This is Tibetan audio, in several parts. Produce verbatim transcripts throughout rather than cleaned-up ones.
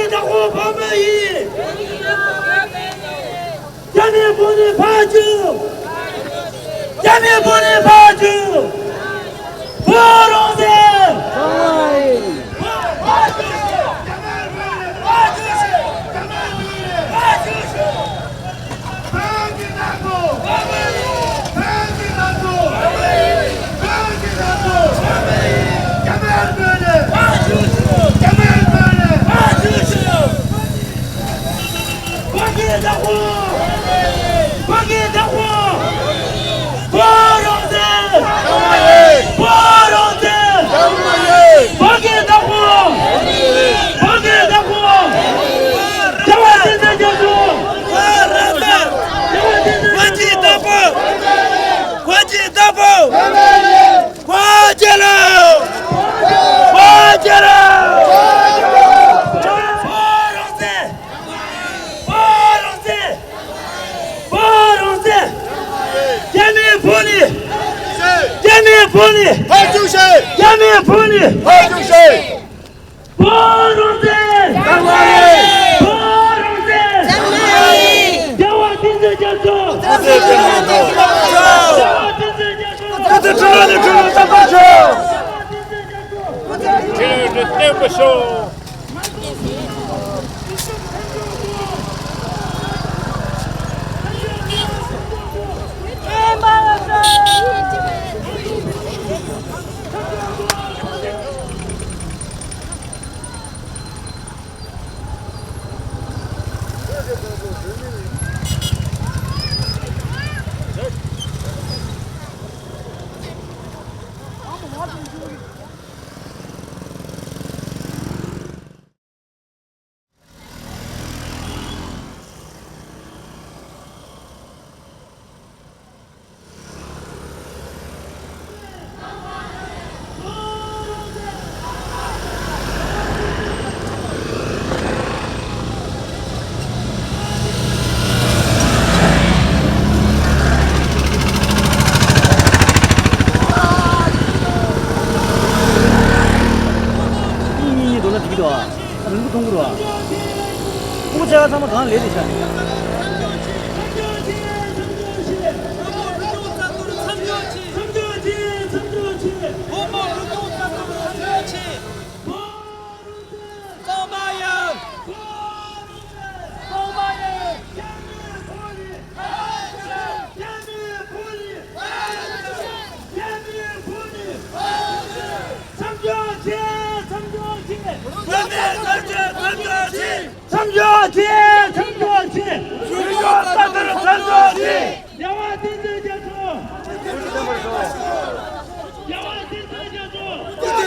བདག་པོ་འཕགས་མ་ཡིན། རྒྱ་མིའི་དཔུང་ནི་ཕར་བཅུག་རྒྱ་མིའི་དཔུང་ནི་ཕར་བཅུག་བོད་རང་བཙན། ཕར་བཅུག་ཕར་བཅུག་བོད་ཀྱི་བདག་པོ། བོད་ཀྱི་བདག་པོ། བོད་ཀྱི་བདག་པོ། བོད་ཀྱི་བདག་པོ། བོད་ཀྱི་བདག་པོ། བོད་ཀྱི་བདག་པོ། བོད་རང་བཙན། བོད་རང་བཙན། བོད་རང་བཙན། རྒྱ་མིའི་དཔུང་ནི། རྒྱ་མིའི་དཔུང་ནི། ཕར་བཅུག་ཤིག་རྒྱ་མིའི་དཔུང་ནི། ཕར་བཅུག་ཤིག་བོད་རང་བཙན། བདག་པོ་རེད། བོད་རང་བཙན། བདག་པོ་རེད། རྒྱལ་བ་བསྟན་འཛིན་རྒྱ་མཚོ། བདག་པོ་རེད། རྒྱལ་བ་བསྟན་འཛིན་རྒྱ་མཚོ། སྐུ་ཚེ་ཁྲི་ལོ་ནས་ཁྲི་ལོ་བརྟན་པར་ཤོག་ཁྲི་ལོ་ནས་བརྟན་པར་ཤོག་གཉིས་གཉིས་འགྲོ་ན་འགྲིག་གི་འདུག་ཨ། རིང་པོ་གཏོང་གི་རེད་བ། སྤུ་གུ་ཆེ་བ་ཚང་མ་གང་ལས་དེ་ཆགས་ནས། མཚམས་འཇོག་བྱེད། མཚམས་འཇོག་བྱེད། མཚམས་འཇོག་བྱེད། མཚམས་འཇོག་བྱེད། མཚམས་འཇོག་བྱེད། མཚམས་འཇོག་བྱེད། རྒྱལ་བ་བསྟན་འཛིན་རྒྱ་མཚོ། རྒྱལ་བ་བསྟན་འཛིན་རྒྱ་མཚོ། རྒྱལ་བ་བསྟན་འཛིན་རྒྱ་མཚོ། རྒྱ་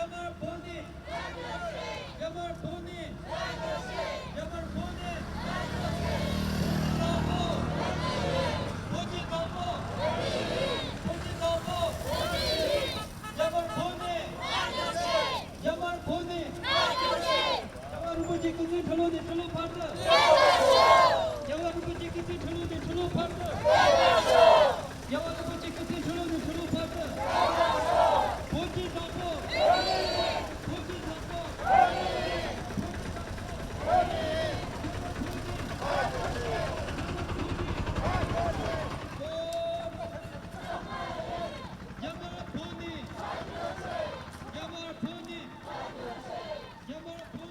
དམར་བོད་ནས། རྒྱ་དམར་བོད་ནས། རྒྱ་དམར་བོད་ནས། བོད་ཀྱི་བདག་པོ། བོད་ཀྱི་བདག་པོ། རྒྱ་དམར་བོད་ནས། རྒྱ་དམར་བོད་ནས། རྒྱལ་བ་རིན་པོ་ཆེ་སྐུ་ཚེ་ཁྲི་ལོ་ནས་ཁྲི་ལོ་བར་དུ། རྒྱལ་བ་རིན་པོ་ཆེ་སྐུ་ཚེ་ཁྲི་ལོ་ནས་ཁྲི་ལོ་བར་དུ། རྒྱལ་བ་རིན་པོ་ཆེ་སྐུ་ཚེ་ཁྲི་ལོ་ནས་ཁྲི་ལོ་བར་དུ། བོད་ཀྱི་བདག་པོ། བོད་ཀྱི་བདག་པོ། རྒྱ་དམར་བོད་ནས། རྒྱ་དམར་བོད་ནས། རྒྱ་དམར་བོད་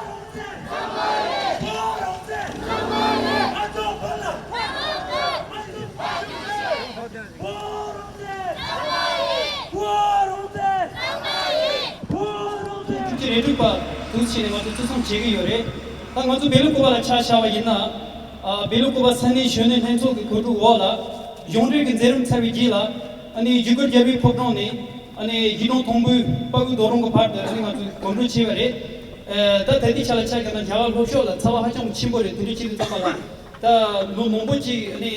ནས། ཀྲུང་གོའི་རེ་འདུན་པ་འདུག་བྱས་ནས་ང་ཚོ་བརྩི་སྲུང་བྱེད་ཀྱི་ཡོད་རེད། ད་ང་ཚོ་སྦེ་ལ་ཀོ་པ་ལ་ཆ་བཞག་པ་ཡིན་ན། ཨ། སྦེ་ལ་ཀོ་པ་ས་གནས་གཞོན་ནུ་ལྷན་ཚོགས་ཀྱི་གོ་སྒྲིག་འོག་ལ་གཞུང་འབྲེལ་གྱི་མཛད་རིམ་ཚར་བའི་རྗེས་ལ། ཨ་ནི་ཡུ་གུར་རྒྱལ་པོའི་ཕོ་བྲང་ནས། ཨ་ནི་ཡིད་གྲོང་དང་པོའི་དཔའ་བོའི་རྡོ་རིང་གི་བར་དུ། ཨ་ནི་ང་ཚོས་གོམ་བགྲོད་བྱས་པ་རེད། ཨ། ད་ད་ལྟའི་ཆ་ལ་ཆ་བཞག་ན་རྒྱ་གར་ལྷོ་ཕྱོགས་ལ་ཚ་བ་ཧ་ཅང་ཆེན་པོ་རེད། དེ་འདྲ་ཅིག་ལ་བསམ་པ་ལ། ད་ལོ་མང་པོ་ཅིག་ཨ་ནི་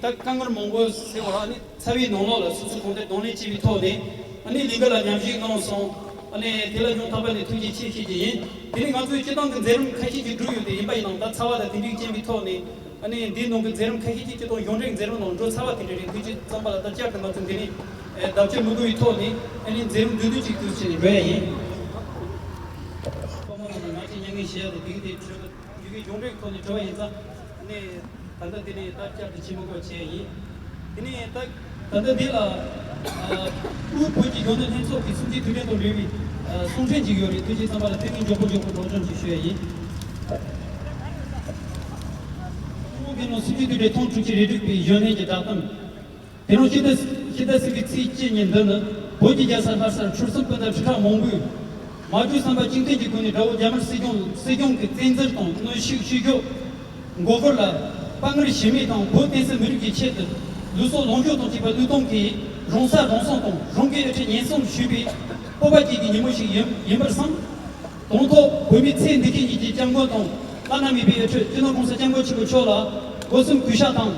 ད་དཀའ་ངལ་མང་པོ་སེལ་བ་ལ་ཨ་ནི་ཚ་བའི་ནང་ལོགས་ལ་སོ་སོ་གང་ལྟར་གདོང་ལེན་བྱས་པའི་ཐོག་ནས་ཨ་ནི་ལས་ཀ་ལ་མཉམ་ཞུགས་གནང་སོང་། ཨ་ནི་དེ་ལ་ཡང་དག་པ་ནས་ཐུགས་རྗེ་ཆེ་ཞུ་རྒྱུ་ཡིན། དེ་ནི་ང་ཚོའི་སྤྱི་བཏང་གི་མཛད་རིམ་ཁ་ཤས་ཅིག་བསྒྲུབས་ཡོད་དེ་ཡིན་པ་ཡིན་ནའང་། ད་ཚ་བ་དང་དེ་འདྲའི་རྐྱེན་པའི་ཐོག་ནས། ཨ་ནི་འདིའི་ནང་གི་མཛད་རིམ་ཁ་ཤས་ཅིག་སྤྱི་དང་གཞུང་འབྲེལ་མཛད་རིམ་ནང་འགྲོ་ཚར་བ་དེ་འདྲ་རེད། དུས་ཚོད་ཙམ་པ་ལ་ད་བསྐྱར་དུ་ང་ཚོ་འདི་ནས་ཨེ་བརྡབ་གཅོད་མི་དགོས་པའི་ཐོག་ནས་ཨ་ནི་མཛད་རིམ་མདུན་སྐྱོད་ཅིག་ཏུ་བྱས་ནས་འགྲོ་ཡ་ཡིན། ཁོ་མོ་རང་ལ་ང་ཚོས་མྱ་ངན་ཞུ་ཡ་དང་དེ་གི་དེ་གྲོས་ཡུལ་གྱི་གཞུང་འབྲེལ་ཐོག་ནས་གྲོས་པ་ཡིན་ཙང་། ཨ་ནི་ད་ལྟ་འདི་ནས་ད་བསྐྱར་དུ་ཕྱི་མི་སྐོར་བྱས་ཡིན། དེ་ནས་ད་ད་ལྟ་འདི་ལ་ཨ་དབུས་བོད་ཀྱི་གཞོན་ནུ་ལྷན་ཚོགས་ཀྱི་གསུམ་བཅུའི་དུས་དྲན་དང་འབྲེལ་བའི་ཨ་གསུང་འཕྲིན་ཅིག་ཡོད་རེད། དུས་ཚོད་ཙམ་པ་ལ་དེ་ནས་མགྱོགས་པོ་མགྱོགས་པོ་སྒྲོག་སྦྱང་ཅིག་ཞུ་ཡ་ཡིན། ཀྲུང་གོ་གུང་ཁྲན་ཏང་གི་ཚོགས་ཆུང་གི་རེ་སྒྲིག་པའི་གཞོན་ནུ་གི་བསྒྲགས་གཏམ། དེ་རིང་ཕྱི་ཟླ་ཕྱི་ཟླ་གསུམ་པའི་ཚེས་བཅུ་ཉིན་འདི་ནི་བོད་ཀྱི་རྒྱལ་ས་ལྷ་སར་ཆོལ་གསུམ་སྤུན་ཟླ་ཁྲི་ཕྲག་མང་པོས་མ་བཅོས་བསམ་པ་གཅིག་མཐུན་གྱི་སྒོ་ནས་དགྲ་བོ་རྒྱ་དམར་སྲིད་སྐྱོང་སྲིད་སྐྱོང་གི་བཙན་འཛུལ་དང་གནོན་ཤུགས་བྱེད་རྒྱུ། མགོ་སྐོར་ལ་དཔའ་ངར་ཞུམ་མེད་དང་བོད་བསྟན་སྲིད་མི་རིགས་ཀྱི་ཆེད་དུ་ལུས་སྲོག་ལོངས་སྤྱོད་དང་བཅས་པ་བློས་གཏོང་གིས་རང་ས་རང་སྲུང་དང་རང་གི་དབུ་ཁྲིད་ཉེན་སྲུང་ཞུས་པའི་སྤོབས་པ་སྐྱེད་ཀྱི་ཉིན་མོ་ཞིག་ཡིན་ཡིན་པར་བསམ། དང་ཐོག་བོད་མིའི་ཚེ་འདི་ཁའི་ཉིད་ཀྱི་སྐྱབས་མགོན་དང་བླ་ན་མེད་པའི་དབུ་ཁྲིད་སྤྱི་ནོར་༸གོང་ས་༸སྐྱབས་མགོན་ཆེན་པོ་མཆོག་ལ་སྒོ་གསུམ་གུས་ཞབས་དང་།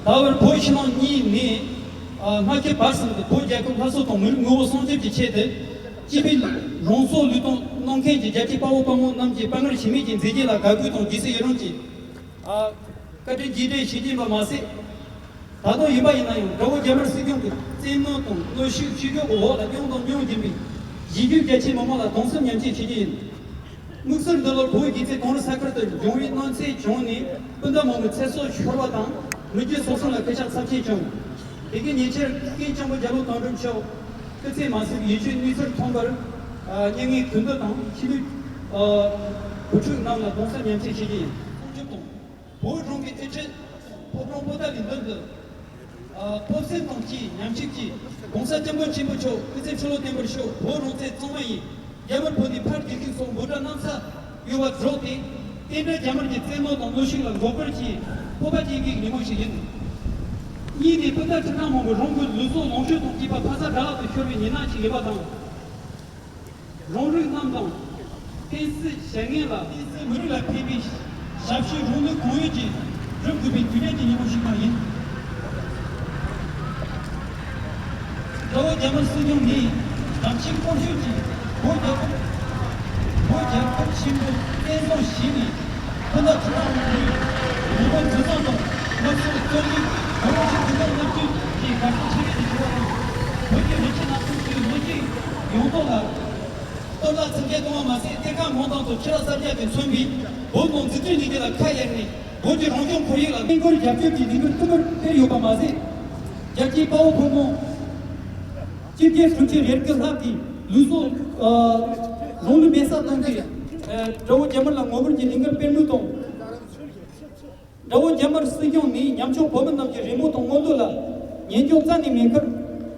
ད་བར་བོད་ཕྱི་ནང་གཉིས་ནས་ཨ་སྔ་ཕྱི་བར་གསུམ་དུ་བོད་རྒྱལ་ཁབ་སླར་གསོ་དང་མི་རིགས་ངོ་བོ་སྲུང་སྐྱོབ་ཀྱི་ཆེད་དུ་སྤྱི་པའི་རང་སྲོག་བློས་གཏོང་གནང་མཁན་གྱི་རྒྱལ་གཅེས་དཔའ་བོ་དཔའ་མོ་རྣམས་ཀྱི་དཔའ་ངར་ཞུམ་མེད་ཀྱི་མཛད་རྗེས་ལ་དགའ་གུས་དང་རྗེས་སུ་ཡི་རང་གིས་ཨ་བཀའ་དྲིན་རྗེས་དྲན་ཞུ་རྒྱུ་ཡིན་པ་མ་ཟད། ད་དུང་ཡིན་པ་ཡིན་ན་ཡང་དགྲ་བོ་རྒྱ་དམར་སྲིད་སྐྱོང་གི་བཙན་གནོན་དང་གནོན་ཤུགས་བྱེད་རྒྱུ་གི་འོག་ལ་མྱོང་དང་མྱོང་བཞིན་པའི་གཞིས་བཞུགས་རྒྱ་ཆེའི་མི་མང་ལ་གདུང་སེམས་མཉམ་སྐྱེད་ཞུ་རྒྱུ་ཡིན། དམིགས་བསལ་འདི་ལོར་བོད་ཡིག་རྩེ་གངས་རི་ས་ཁུལ་དུ་འབྱུང་བའི་གནོད་འཚེ་བྱུང་ནས་སྤུན་ཟླ་མང་པོའི་ཚེ་སྲོག་ཤོར་བ་དང་མི་རྒྱུ་སོགས་གསུམ་ལ་སྐུ་ཞབས་ཚབས་ཆེན་བྱུང་། དེ་གའི་ཉེ་ཆར་སྐུ་ཞབས་སྐྱབས་མགོན་རྒྱ་ལོ་དོན་གྲུབ་མཆོག་སྐུ་ཚེ་མ་ཟིན་པའི་ཡིད་སྐྱོའི་གནས་ཚུལ་ཐོན་པར་ཨ་སྙན་ངག་དོན་བསྡུ་དང་ཆོས་ལུགས་ཨ་བུ་ཕྲུག་རྣམས་ལ་གདུང་སེམས་མཉམ་སྐྱེད་ཞུ་རྒྱུ་ཡིན། སྲུང་སྐྱོབ་དང་། བོད་རང་གི་དབུ་ཁྲིད་ཕོ་བྲང་པོ་ཏཱ་ལའི་མདུན་དུ། ཨ་སྤོབས་སེམས་དང་བཅས་མཉམ་ཞུགས་ཀྱིས་༸གོང་ས་༸སྐྱབས་མགོན་ཆེན་པོ་མཆོག་སྐུ་ཚེ་ཁྲི་ལོ་བརྟན་པར་ཤོག་བོད་རང་བཙན་གཙང་མ་ཡིན། རྒྱ་དམར་བོད་ནས་ཕར་རྒྱུག་ཤིག་སོགས་འབོད་སྒྲ་གནམ་ས་གཡོ་བ་སྒྲོག་སྟེ། བསྟན་དགྲ་རྒྱ་དམར་གྱི་བཙན་གནོན་དང་གནོན་ཤུགས་ལ་མགོ་སྐོར་གྱིས་སྤོབས་པ་སྐྱེད་མཁན་གྱི་ཉིན་མོ་ཞིག་ཡིན། གཉིས་ནས་སྤུན་ཟླ་ཁྲི་ཕྲག་མང་པོས་རང་གི་ལུས་སྲོག་ལོངས་སྤྱོད་དང་བཅས་པ་ཕ་ས་དགྲ་ལག་ཏུ་ཤོར་བའི་ཉིན་ནག་ཞིག་ཡིན་པ་དང་། རང་རིགས་རྣམས་དང་། བསྟན་སྲིད་བྱ་ངན་ལ་བསྟན་སྲིད་མི་རིགས་ལ་ཕན་པའི་ཞབས་ཞུ་རང་ནུས་གང་ཡོད་ཀྱིས་སྒྲུབ་དགོས་པའི་དུས་དྲན་གྱི་ཉིན་མོ་ཞིག་ཀྱང་ཡིན། དགྲ་བོ་རྒྱ་དམར་སྲིད་སྐྱོང་ནས་དམ་ཕྱིའི་བཀོལ་སྤྱོད་ཀྱིས་བོད་རྒྱལ་ཁབ་བོད་རྒྱལ་ཁབ་ཆེན་པོ་བཙན་བཟུང་བྱས་ནས་སྤུན་ཟླ་ཁྲི་ཕྲག་མང་པོའི་ལུས་པོ་འཛིན་བཟུང་དང་མི་ཚེ་རྩོད་རྙོག་བོད་རང་བཞིན་འཛིན་སྐྱོང་རྣམ་དཔྱོད་ཀྱི་དགའ་སྟོན་ཆེ་བའི་ཞུ་བ་དང་། བོད་ཀྱི་རིག་གཞུང་སྣ་ཚོགས་ཀྱི་མི་རིགས་ཡོངས་རྫོགས་ལ། གཏོར་བརླག་ཚབས་ཆེན་བཏང་བ་མ་ཟད། གཏེར་ཁ་མང་དག་ཏུ་ཆུ་རགས་གསར་རྒྱག་གིས་མཚོན་པའི་བོད་ནང་འཛུགས་སྐྲུན་ལས་འགུལ་ལ་ཁ་གཡར་ནས། བོད་ཀྱི་རང་སྐྱོང་ཁོར་ཡུག་ལ་བསྟན་ཁོར་རྒྱབ་སྐྱོར་གྱི་ལས་འགུལ་ཐུན་མོང་སྤེལ་ཡོད་པ་མ་ཟད། རྒྱལ་གཅེས་དཔའ་བོ་ཕོ་མོ་སྤྱི་སྒེར་དྲུང་ཆེ་རེ་སྐུ་ལྷག་གིས་ལུས་སྲོག་ཨ་རང་ལུས་མེ་སྲེག་གཏོང་གིས། ཨ་དགྲ་བོ་རྒྱ་དམར་ལ་ངོ་རྒོལ་གྱི་ལས་འགུལ་སྤེལ་མུས་དང་། དགྲ་བོ་རྒྱ་དམར་སྲིད་སྐྱོང་ནས་ཉམ་ཆུང་བོད་མི་རྣམས་ཀྱི་རེ་སྨོན་དང་མངོན་འདོད་ལ་ཉན་སྐྱོང་རྩ་ནས་མེད་ཁར།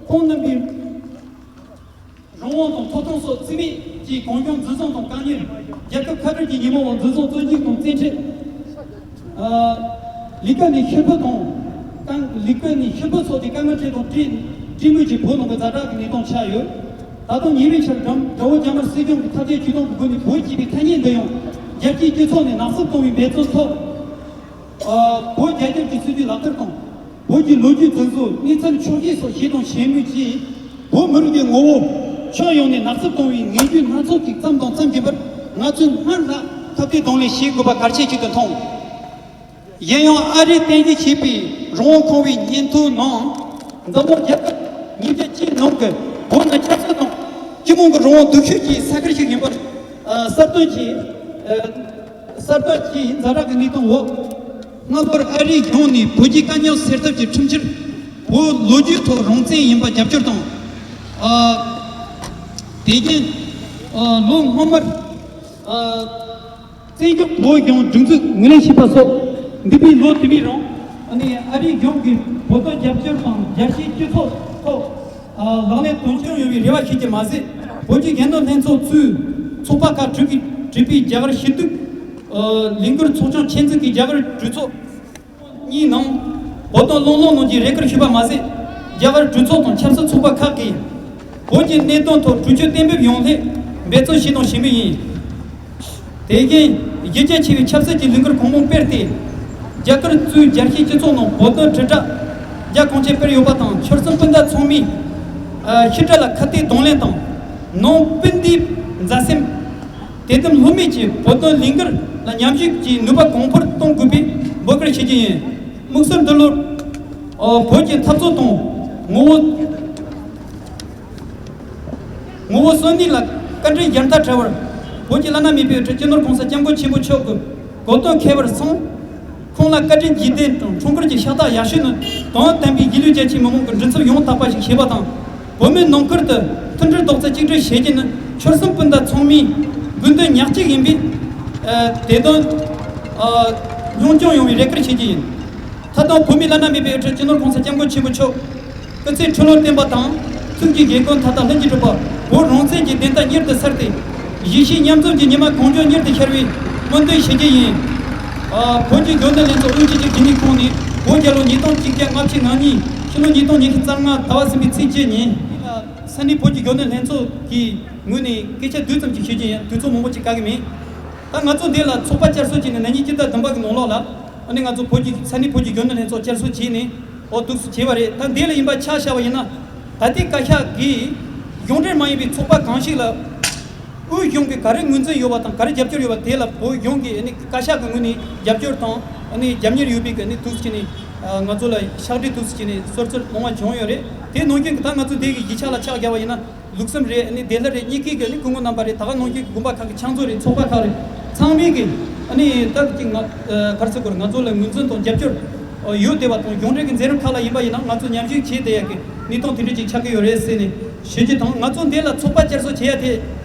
ཁོང་རྣམ་པའི་རང་དབང་དང་ཐོབ་ཐང་སོགས་རྩིས་མེད་ཀྱིས་གང་བྱུང་འཛིན་བཟུང་དང་བཀག་ཉར། རྒྱལ་ཁབ་ཁ་བྲལ་གྱི་ཉིན་མོའང་འཛིན་བཟུང་བཙོན་འཇུག་དང་བཙན་ཁྲིད། ཨ་ལས་ཀ་ནས་ཕྱིར་འབུད་དང་། དཀའ་ལས་ཀ་ནས་ཕྱིར་འབུད་སོགས་ཀྱི་དཀའ་ངལ་འཕྲད་དང་འཕྲད་འཕྲད་མུས་ཀྱི་བོད་ནང་གི་ཛ་དྲག་གི་གནས་སྟངས་ཆགས་ཡོད། ད་དུང་ཉེ་བའི་ཆར་དགྲ་དགྲ་བོ་རྒྱ་དམར་སྲིད་སྐྱོང་གིས་ཐབས་ཇུས་ཇུས་སྟོང་གི་སྒོ་ནས་བོད་ཅེས་པའི་ཐ་སྙད་འདི་ཡང་རྒྱལ་སྤྱིའི་སྤྱི་ཚོགས་ནས་ནག་བསུབ་གཏོང་བའི་འབད་བརྩོན་ཐོག་ཨ་བོད་རྒྱལ་ཁབ་ཀྱི་སྲིད་ཇུས་ལག་བསྟར་དང་། བོད་ཀྱི་ལོ་རྒྱུས་འཛིན་བཟུང་། གནས་ཚུལ་ཕྱོགས་བཞི་སོགས་བྱས་དང་བྱེད་མུས་ཀྱིས། བོད་མི་རིགས་ཀྱི་ངོ་བོ་ཕྱོགས་ཡོངས་ནས་ནག་བསུབ་གཏོང་བའི་ངན་ཇུས་སྣ་ཚོགས་ཀྱིས་བརྩམས་དང་བརྩམ་བཞིན་པར་ང་ཚོས་སྔར་ལྷག་ཁ་གཏད་གདོང་ལེན་བྱེད་དགོས་པ་གལ་ཆེ་ཞིག་ཏུ་མཐོང་། གཞན་ཡང་ཨ་རིས་རྟེན་གཞི་བྱས་པའི་རང་དབང་ཁང་བའི་སྙན་ཐོའི་ནང་། འཛམ་གླིང་རྒྱལ་ཁབ་ཉིས་བརྒྱ་བཅུའི་ནང་གི་བོད་ནི་ཆབ་སྲིད་དང་སྤྱི་དམངས་ཀྱི་རང་དབང་སྡུག་ཤོས་ཀྱི་ས་ཁུལ་ཞིག་ཡིན་པར་གསལ་སྟོན་གྱིས། གསར་གཏོད་ཀྱི་ཛ་དྲག་གི་གནས་སྟངས་འོག་སྔ་བར་ཨ་རིའི་གཞུང་ནས་བོད་ཀྱི་དཀའ་རྙོག་སེལ་ཐབས་ཀྱི་ཁྲིམས་འཆར་བོད་ལོ་རྒྱུས་ཐོག་རང་བཙན་ཡིན་པ་རྒྱབ་སྐྱོར་དང་། ཨ་དེ་བཞིན་ཨ་ལོ་སྔོན་མར་ཨ་བཙན་བྱོལ་བོད་གཞུང་སྒྲིག་འཛུགས་ངོས་ལེན་བྱས་པ་སོགས་འདས་པའི་ལོ་དུ་མའི་རིང་ཨ་ནི་ཨ་རིའི་གཞུང་གིས་བོད་དོན་རྒྱབ་སྐྱོར་དང་རྒྱལ་སྤྱིའི་སྤྱི་ཚོགས་ཐོག་ལག་ལེན་དོན་འཁྱོལ་ཡོང་བའི་རེ་བ་བྱེད་ཀྱི་མ་ཟད། བོད་ཀྱི་རྒྱལ་ནང་ལྷན་ཚོགས་གཙོས་ཚོགས་པ་ཁག་དྲུག་གིས་གྲུབ་པའི་རྒྱ་གར་ཞི་གཏུག་ལས་འགུལ་ཚོགས་ཆུང་ཆེད་འཛིན་གྱི་རྒྱ་གར་གྲོས་ཚོགས་གཉིས་ནང་བོད་དོན་སློབ་སྦྱོང་གནང་རྒྱུའི་རེ་སྐུལ་ཞུས་པ་མ་ཟད། རྒྱ་གར་གྲོས་ཚོགས་དང་ཆབ་སྲིད་ཚོགས་པ་ཁག་གིས་བོད་ཀྱི་གནད་དོན་ཐོག་གྲོས་ཆོད་གཏན་འབེབས་ཡོང་སླད་འབད་བརྩོན་བྱས་དང་བྱེད་མུས་ཡིན། དེ་བཞིན་གཞི་རྒྱ་ཆེ་བའི་ཆབ་སྲིད་ཀྱི་ལས་འགུལ་གང་མང་སྤེལ་ཏེ། རྒྱ་གར་གཙོས་རྒྱལ་སྤྱིའི་སྤྱི་ཚོགས་ནང་བོད་དོན་དྲིལ་བསྒྲགས་རྒྱ་གང་ཆེ་སྤེལ་ཡོད་པ་དང་། ཆོལ་གསུམ་སྤུན་ཟླ་ཚང་མས་ཨ་ཕྱི་དགྲ་ལ་ཁ་གཏད་གདོང་ལེན་དང་། ནང་སྤུན་ཟླའི་མཛའ་སེམས་དད་དམ་ལྷོད་མེད་ཀྱིས་བོད་དོན་ལས་འགུལ་ལ་མཉམ་ཞུགས་ཀྱིས་ནུས་པ་གོང་འཕེལ་གཏོང་དགོས་པའི་འབོད་སྐུལ་ཞུ་རྒྱུ་ཡིན། དམིགས་བསལ་འདི་ལོར་ཨ་བོད་ཀྱི་འཐབ་རྩོད་དང་ངོ་བོ། ངོ་བོ་གསོན་ནི་ལ་བཀའ་དྲིན་རྒྱལ་མཐའ་བྲལ་བར། བོད་ཀྱི་བླ་ན་མེད་པའི་དབུ་ཁྲིད་སྤྱི་ནོར་༸གོང་ས་༸སྐྱབས་མགོན་ཆེན་པོ་མཆོག་གི་གོ་སྟོན་ཁེལ་བར་སོང་། ཁོང་ལ་བཀའ་དྲིན་རྗེས་དྲན་དང་འཁྲུངས་སྐར་གྱི་ཕྱག་རྟགས་ཡག་ཤོས་ནི། དོན་དམ་པའི་གཞིས་ལུས་རྒྱ་ཆེའི་མི་མང་གི་མགྲིན་ཚབ་ཡང་དག་པ་ཞིག་བྱེད་པ་དང་། བོད་མི་ནང་ཁུལ་དུ་མཐུན་སྒྲིལ་རྡོག་རྩ་གཅིག་སྒྲིལ་བྱེད་རྒྱུ་ནི། ཆོལ་གསུམ་སྤུན་ཟླ་ཚང་མའི་དགོས་འདུན་ཉག་གཅིག་ཡིན་པས། ཨ་དེ་དོན་ཨ་སྙིང་སྐྱོང་ཡོང་བའི་རེ་སྐུལ་བྱེད་རྒྱུ་ཡིན། ད་ལྟ་བོད་མིའི་བླ་ན་མེད་པའི་དབུ་ཁྲིད་སྤྱི་ནོར་༸གོང་ས་༸སྐྱབས་མགོན་ཆེན་པོ་མཆོག་སྐུ་ཚེ་ཁྲི་ལོར་བརྟན་པ་དང་། ཐུགས་ཀྱི་དགྱེས་སྐུ་མཐའ་དག་ལྷུན་གྱིས་གྲུབ་པ། བོད་རང་བཙན་གྱི་བདེན་མཐའ་མྱུར་དུ་གསལ་ཏེ། གཞིས་བྱེས་མཉམ་འཛོམས་ཀྱི་ཉི་མ་གང་མགྱོགས་མྱུར་དུ་ཤར་བའི་སྨོན་འདུན་ཞུ་རྒྱུ་ཡིན། ཨ་བོད་ཀྱི་རྒྱུན་ལས་ལྷན་ཚོགས་དབུས་སྤྱི་ཁྱབ་རྒྱུན་ལས་ཁང་ནས་བོད་རྒྱལ་ལོ་ཉིས་སྟོང་གཅིག་བརྒྱ་ལྔ་བཅུ་ང་གཉིས། ཕྱི་ལོ་ཉིས་སྟོང་ཉི་ཤུ་རྩ་ལྔ་ཟླ་བ་གསུམ་པའི་ཚེས་བཅུ་ཉིན། ས་གནས་བོད་ཀྱི་རྒྱུན་ལས་ལྷན་ཚོགས་ཀྱི་ངོས་ནས་སྐད་ཆ་བསྡུས་ཙམ་ཅིག་ཞུ་རྒྱུ་ཡིན། དུས་ཚོད་མང་པོ་ཅིག་བཀག་གི་མེད། ད་ང་ཚོ་འདི་ལ་ཚོགས་པ་བསྐྱར་གསོ་བྱས་ནས་ན་ནིང་སྤྱི་ཟླ་བདུན་པ་གི་ནང་ལོགས་ལ། ཨ་ནི་ང་ཚོ་བོད་ཀྱི་ས་གནས་བོད་ཀྱི་རྒྱུན་ལས་ལྷན་ཚོགས་བསྐྱར་གསོ་བྱས་ནས་འོ་འདུག་སེ་བྱས་པ་རེད། ད་འདི་ལ་ཡིན་པ་ཆ་བཞག་པ་ཡིན་ན། ད་ལྟའི་བཀའ་ཤག་གིས་གཞུང་འབྲེལ་མ་ཡིན་པའི་ཚོགས་པ་གང་ཞིག་ལ་དབུས་གཞུང་གི་ག་རེ་ངོས་འཛིན་ཡོད་པ་དང་། ག་རེ་རྒྱབ་སྐྱོར་ཡོད་པ་དེ་ལ་བོད་གཞུང་གིས་ཨ་ནི་བཀའ་ཤག་གི་ངོས་ནས་རྒྱབ་སྐྱོར་དང་། ཨ་ནི་རྒྱབ་གཉེར་ཡོད་པའི་གི་ཨ་ནི་འདུག་སེ་བྱས་ནས་ང་ཚོ་ལ་ཕྱག་བྲིས་འདུག་སེ་བྱས་ནས་གསོལ་ཚིགས་གནང་བ་བྱུང་ཡོད་རེད། དེ་ནང་བཞིན་གྱི་ད་ང་ཚོ་འདི་གི་གཞིས་ཆགས་ལ་ཆ་བཞག་པ་ཡིན་ན། ལུགས་བསམ་རེད། ཨ་ནི་བདེ་སླར་རེད། གཉིས་ཀའི་གི་ཨ་ནི་སྐུ་ངོ་རྣམ་པ་རེད། ད་ག་ནང་བཞིན་གྱི་དགོན་པ་ཁག་གི་ཕྱག་མཛོད་རེད། ཚོགས་པ་ཁག་རེད། ཚང་མས་གི་ཨ་ནི་ད་ཀྱི་ང་ཨ་ག་རེ་ཟེར་དགོས་རེད། ང་ཚོ་ལ་ངོས་འཛིན་དང་རྒྱབ་སྐྱོར་ཨ་ཡོད་བསྡད་པ་དང་། གཞུང་འབྲེལ་གྱི་མཛད་རིམ་ཁག་ལ་ཡིན་པ་ཡིན་ན་ང་ཚོ་མཉམ་ཞུགས་བྱས་བསྡད་ཡག་གི་གནས་སྟངས་དེ་འདྲ་ཅིག་ཆགས་ཀྱི་ཡོད་རེད་ཟེར་ནས་ཞུ་རྒྱུ་དང་། ང་ཚོ་འདི་ལ་ཚོགས་པ་བསྐྱར་གསོ་བྱེད་ཡ་དེ།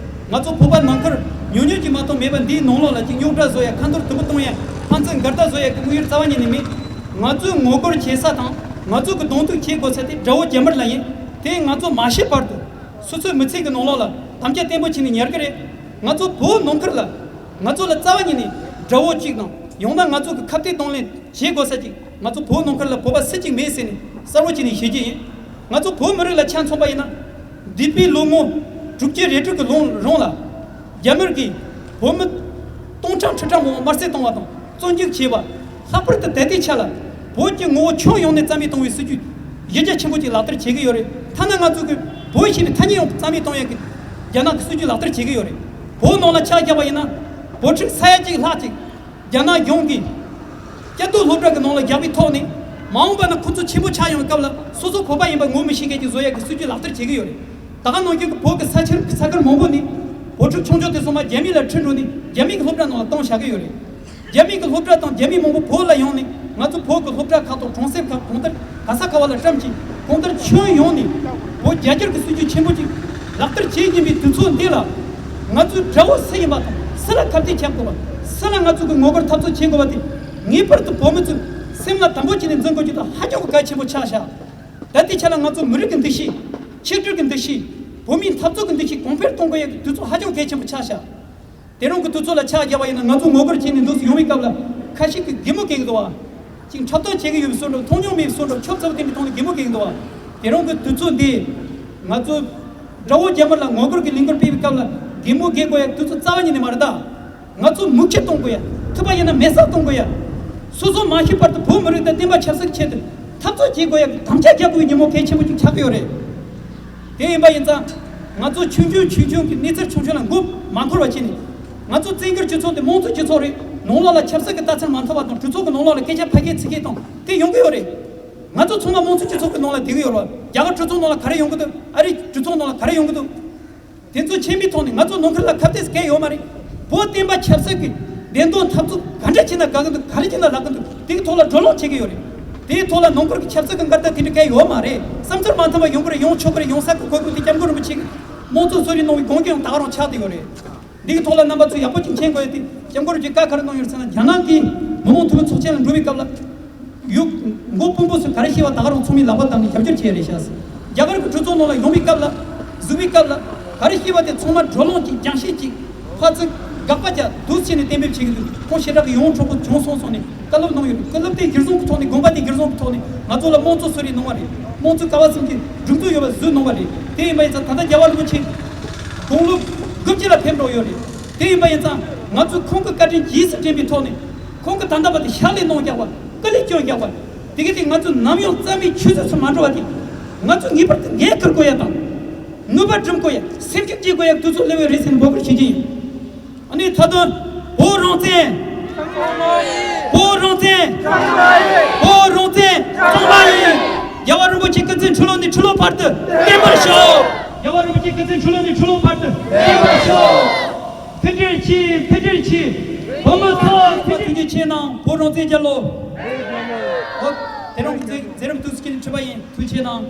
ང་ཚོ་བོད་པ་ནང་ཁུལ་ཉུང་ཉུང་ཅིག་མ་གཏོགས་མེད་པ། འདིའི་ནང་ལོགས་ལ་ཅིག་རྙོག་དྲ་བཟོ་ཡ། ཁ་འཐོར་དུམ་བུ་གཏོང་ཡ། ཕན་ཚུན་འགལ་ཟླ་བཟོ་ཡ་གི་དམིགས་ཡུལ་རྩ་བ་ཉིད་ནས་མེད། ང་ཚོས་ངོ་རྒོལ་བྱེད་ས་དང་། ང་ཚོ་གི་གདོང་ཐུག་བྱེད་དགོས་ས་དེ་དགྲ་བོ་རྒྱ་དམར་ལ་ཡིན། དེ་ང་ཚོ་མ་ཤི་བར་དུ་སོ་སོའི་མི་ཚེ་གི་ནང་ལོགས་ལ་དམ་བཅའ་བརྟན་པོ་བྱས་ནས་ཉར་གི་རེད། ང་ཚོ་བོད་ནང་ཁུལ་ལ་ང་ཚོ་ལ་རྩ་བ་ཉིད་ནས་དགྲ་བོ་གཅིག་དང་། ཡང་ན་ང་ཚོ་གི་ཁ་གཏད་གདོང་ལེན་བྱེད་དགོས་ས་གཅིག་ང་ཚོ་བོད་ནང་ཁུལ་ལ་བོད་པ་སུ་གཅིག་མེད་ཟེར་ནས་གསལ་བོ་བྱས་ནས་ཞུ་རྒྱུ་ཡིན། ང་ཚོ་བོད་མི་རིགས་ལ་ཆ་མཚོན་པ་ཡིན་ན། འདས་པའི་ལོ་ངོ་དྲུག་ཅུ་རེ་དྲུག་གི་ལོ་རིང་ལ། རྒྱ་དམར་གྱིས་བོད་མི་སྟོང་ཕྲག་ཁྲི་ཕྲག་མང་པོ་དམར་གསོད་བཏང་བ་དང་བཙོན་འཇུག་བྱས་པ། ལྷག་པར་དུ་ད་ལྟའི་ཆ་ལ་བོད་ཀྱི་ངོ་བོ་ཁྱོན་ཡོངས་ནས་རྩ་མེད་གཏོང་བའི་སྲིད་ཇུས་གཞི་རྒྱ་ཆེན་པོ་ཅིག་ལག་བསྟར་བྱེད་ཀྱི་ཡོད་རེད། ཐ་ན་ང་ཚོ་གི་བོད་ཞེས་པའི་ཐ་སྙད་ཡང་རྩ་མེད་གཏོང་ཡག་གི་རྒྱ་ནག་གི་སྲིད་ཇུས་ལག་བསྟར་བྱེད་ཀྱི་ཡོད་རེད། བོད་ནང་ལ་ཆ་བཞག་པ་ཡིན་ན། བོད་ཕྲུག་ས་ཡ་གཅིག་ལྷག་ཅིག་རྒྱ་ནག་གཞུང་གིས་སྐྱབས་བཅོལ་སློབ་གྲྭ་གི་ནང་ལ་རྒྱག་པའི་ཐོག་ནས། མ་འོངས་པ་ན་ཁོ་ཚོ་ཆེན་པོ་ཆགས་ཡོང་བའི་སྐབས་ལ་སོ་སོ་བོད་པ་ཡིན་པ་ངོ་མི་ཤེས་མཁན་ཅིག་བཟོ་ཡག་གི་སྲིད་ཇུས་ལག་བསྟར་བྱེད་ཀྱི་ཡོད་རེད། ད་ག་ནང་བཞིན་གྱི་བོད་ཀྱི་ས་ཆར་ས་ཁུལ་མང་པོ་ནས་བོད་ཕྲུག་ཆུང་ཆུང་དེ་ཚང་མ་རྒྱ་མི་ལ་ཁྲིད་འགྲོ་ནས་རྒྱ་མི་གི་སློབ་གྲྭ་ནང་ལ་གཏོང་བཞག་གི་ཡོད་རེད། རྒྱ་མི་གི་སློབ་གྲྭ་དང་རྒྱ་མི་མང་པོ་བོད་ལ་ཡོང་ནས་ང་ཚོ་བོད་ཀྱི་སློབ་གྲྭ་ཁག་དང་གྲོང་གསེབ་ཁག་གང་ལྟར་ག་ས་ག་བ་ལ་བཀྲམ་ཅིང་། གང་ལྟར་ཁྱོན་ཡོངས་ནས་བོད་རྒྱ་སྒྱུར་གྱི་སྲིད་ཇུས་ཆེན་པོ་ཅིག་ལག་བསྟར་བྱེད་བཞིན་པའི་དུས་ཚོད་འདི་ལ། ང་ཚོའི་དགྲ་བོ་སུ་ཡིན་པ་དང་། སུ་ལ་ཁ་གཏད་བཅག་དགོས་པ། སུ་ལ་ང་ཚོ་གི་ངོ་རྒོལ་འཐབ་རྩོད་བྱེད་དགོས་པ་དེ་ངེས་པར་དུ་བོད་མི་ཚོས་སེམས་ལ་དམ་པོ་བྱས་ནས་འཛིན་དགོས་རྒྱུ་དེ་ཧ་ཅང་གི་གལ་ཆེན་པོ་ཆགས་བཞག་ད་ལྟའི་ཆ་ལ་ང་ཚོ་མི་རིགས་ཀྱི་འདུ་ཤེས། ཆིག་སྒྲིལ་གྱི་འདུ་ཤེས། བོད་མིའི་འཐབ་རྩོད་ཀྱི་འདུ་ཤེས་གོང་འཕེལ་གཏོང་དགོས་ཡག་གི་དུས་ཚོད་ཧ་ཅང་གལ་ཆེན་པོ་ཆགས་བཞག་དེ་རིང་གི་དུས་ཚོད་ལ་ཆ་བཞག་པ་ཡིན་ན། ང་ཚོ་ངོ་རྒོལ་བྱས་ནས་འདུག་སེ་ཡོང་བའི་སྐབས་ལ་ཁ་ཤས་ཀྱིས་གད་མོ་བགད་ཀྱི་འདུག་བ། ཅིག་འཁྲབ་སྟོན་བྱེད་ཀྱི་ཡོད་པའི་བཟོ་འདྲ། མཐོང་མྱོང་མེད་པའི་བཟོ་འདྲ། ཆོབ་ཚ་བོ་དེ་འདྲ་མཐོང་ནས་གད་མོ་བགད་ཀྱི་འདུག་བ། དེ་རིང་གི་དུས་ཚོད་འདི་ང་ཚོ་དགྲ་བོ་རྒྱ་དམར་ལ་ངོ་རྒོལ་གྱི་ལས་འགུལ་སྤེལ་བའི་སྐབས་ལ་གད་མོ་བགད་དགོས་ཡ་དུས་ཚོད་རྩ་བ་ཉིད་ནས་མ་རེད་ད། ང་ཚོ་མུ་མཁྱེན་གཏོང་དགོས་ཡ། ཐུབ་པ་ཡིན་ན་མེ་སྲེག་གཏོང་དགོས་ཡ། སོ་སོ་མ་ཤི་བར་དུ་བོད་མི་རིགས་དང་བསྟན་པ་ཆབ་སྲིད་ཀྱི་ཆེད་དུ་འཐབ་རྩོད་བྱེད་དགོས་ཡ་གི་དམ་བཅའ་རྒྱག་དགོས་པའི་ཉིན་མོ་གལ་ཆེན་པོ་ཅིག་ཆགས་ཀྱི་ཡོད་རེད། དེ་ཡིན་པ་ཡིན་ཙང་། ང་ཚོ་ཆུང་ཆུང་ཆུང་ཆུང་གི་གནས་ཚུལ་ཆུང་ཆུང་ལ་མགོ་མ་འཁོར་བ་བྱས་ནས། ང་ཚོ་བཙན་བྱོལ་སྤྱི་ཚོགས་དེ་དམངས་གཙོའི་སྤྱི་ཚོགས་རེད། ནང་ལོགས་ལ་ཆབ་སྲིད་ཀྱི་རྟགས་མཚན་མ་མཐོང་བ་དང་། གྲོས་ཚོགས་ཀྱི་ནང་ལོགས་ལ་སྐད་ཆ་ཕལ་སྐད་ཚིག་སྐད་དང་དེ་ཡོང་གི་ཡོད་རེད། ང་ཚོ་ཚང་མ་དམངས་གཙོའི་སྤྱི་ཚོགས་ཀྱི་ནང་ལ་བསྡད་ཀྱི་ཡོད་རེད་བ། རྒྱ་གར་གྲོས་ཚོགས་ནང་ལ་ག་རེ་ཡོང་གི་འདུག་ཨ་རིའི་གྲོས་ཚོགས་ནང་ལ་ག་རེ་ཡོང་གི་འདུག་དེ་ཚོ་མཁྱེན་པའི་ཐོག་ནས་ང་ཚོ་ནང་ཁུལ་ལ་ཁ་གཏད་གལ་ཡོད་མ་རེད། བོད་བསྟན་པ་ཆབ་སྲིད་ཀྱི་བདེན་དོན་འཐབ་རྩོད་ག་འདྲ་བྱས་ན་དགའ་གི་འདུག་ག་རེ་བྱས་ན་ལབ་གི་འདུག་དེའི་ཐོག་ལ་བགྲོ་གླེང་བྱེད་ཀྱི་ཡོད་རེད། དེའི་ཐོག་ལ་ནང་ཁུལ་གྱི་ཆབ་སྲིད་ཀྱི་འགལ་ཟླ་དེ་འདྲ་གལ་ཡོད་མ་རེད། བསམ་ཚུལ་མ་མཐུན་པ་ཡོང་གི་རེད། ཡོང་ཆོག་གི་རེད། ཡོང་ས་གི་གོ་སྐབས་དེ་སྐྱབས་མགོན་རིན་པོ་ཆེ་གིས་དམངས་གཙོ་གསོ་རིག་གནང་བའི་དགོངས་དོན་ཡང་ད་ག་རང་ཆགས་བསྡད་ཡོད་རེད། འདིའི་ཐོག་ལ་རྣམ་པ་ཚོས་ཡག་པོ་ཅིག་མཁྱེན་དགོས་ཡ་དེ། སྐྱབས་མགོན་རིན་པོ་ཆེས་བཀའ་ག་རེ་གནང་ཡོད་ཟེར་ན། རྒྱ་ནག་གི་མི་དམངས་འཐུས་མི་ཚོགས་ཆེན་ལ་འགྲོ་བའི་སྐབས་ལ། ཡུག་མགོ་དཔོན་པོ་ཚོས་ག་རེ་བཤད་པ་ད་ག་རང་ཚང་མས་ལག་པ་བརྡབས་ནས་རྒྱབ་སྐྱོར་བྱས་རེད་ཤག་རྒྱ་གར་གྱི་གྲོས་ཚོགས་ནང་ལ་ཡོང་བའི་སྐབས་ལ། གཟིགས་པའི་སྐབས་ལ། ག་རེ་བཤད་པ་དེ་ཚང་མ་བགྲོ་གླེང་གཅིག་རྒྱང་ཤེལ་གཅིག་ཕར་ཚུར་དགག་པ་རྒྱག་འདུག་བྱས་ནས་གཏན་འབེབས་བྱེད་ཀྱི་འདུག་ཁོང་ཞེ་དྲག་གི་ཡོང་འཕྲོད་པོ་བྱུང་སོང་སོང་ནས་བཀའ་སློབ་གནང་ཡོད་རེད། བཀའ་སློབ་དེ་གཞིར་བཟུང་གི་ཐོག་ནས། དགོངས་པ་དེ་གཞིར་བཟུང་གི་ཐོག་ནས་ང་ཚོ་ལ་དམངས་གཙོ་གསོ་རིག་གནང་བ་རེད། དམངས་གཙོ་ཀ་བ་གསུམ་གྱི་སྒྲིག་འཛུགས་ཡོད་པ་བཟོས་གནང་བ་རེད། དེ་ཡིན་པ་ཡིན་ཙང་ད་ལྟ་རྒྱལ་བ་རིན་པོ་ཆེ་དགུང་ལོ་དགུ་བཅུ་ལ་ཕེབས་འགྲོ་ཡོད་རེད། དེ་ཡིན་པ་ཡིན་ཙང་ ང་ཚོས་ཁོང་གི་བཀའ་དྲིན་རྗེས་སུ་དྲན་པའི་ཐོག་ནས། ཁོང་གིས་ད་ལྟ་བར་དུ་ཕྱག་ལས་གནང་བཞག་པ། སྐུ་ལས་བསྐྱོན་བཞག་པ། དེ་ག་དེ་ང་ཚོས་ནམ་ཡང་རྩ་མེད་ཆུད་ཟོས་སུ་མ་འགྲོ་བ་དེ། ང་ཚོས་ངེས་པར་དུ་འགན་འཁུར་དགོས་ཡ་དང་། ནུས་པ་སྒྲིམ་དགོས་ཡ། སེམས་ཤུགས་སྐྱེད་དགོས་ཡ་དུས་ཚོད་སླེབས་པ་རེད་ཟེར་ནས་འབོད་སྐུལ་བྱེད་ཀྱི་ཡིན། ཨ་ནི་ད་དུང་བོད་རང་བཙན། བོད་རང་བཙན། བོད་རང་བཙན། རྒྱལ་བ་རིན་པོ་ཆེ་སྐུ་ཚེ་ཁྲི་ལོ་ནས་ཁྲི་ལོ་བར་དུ་བརྟན་པར་ཤོག་རྒྱལ་བ་རིན་པོ་ཆེ་སྐུ་ཚེ་ཁྲི་ལོ་ནས་ཁྲི་ལོ་བར་དུ་བརྟན་པར་ཤོག་འཕེལ་རྒྱས་ཆེ། འཕེལ་རྒྱས་ཆེ། བོད་མི་ཚོ་འཕེལ་རྒྱས་ཆེ་གནང་། བོད་རང་བཙན་རྒྱལ་ལོ། ཨོ། དེ་རིང་གི་མཛད་རིམ་དུས་སུ་ཁྱེད་ཁྲི་པ་ཡིན། ཐུགས་ཆེ་གནང་།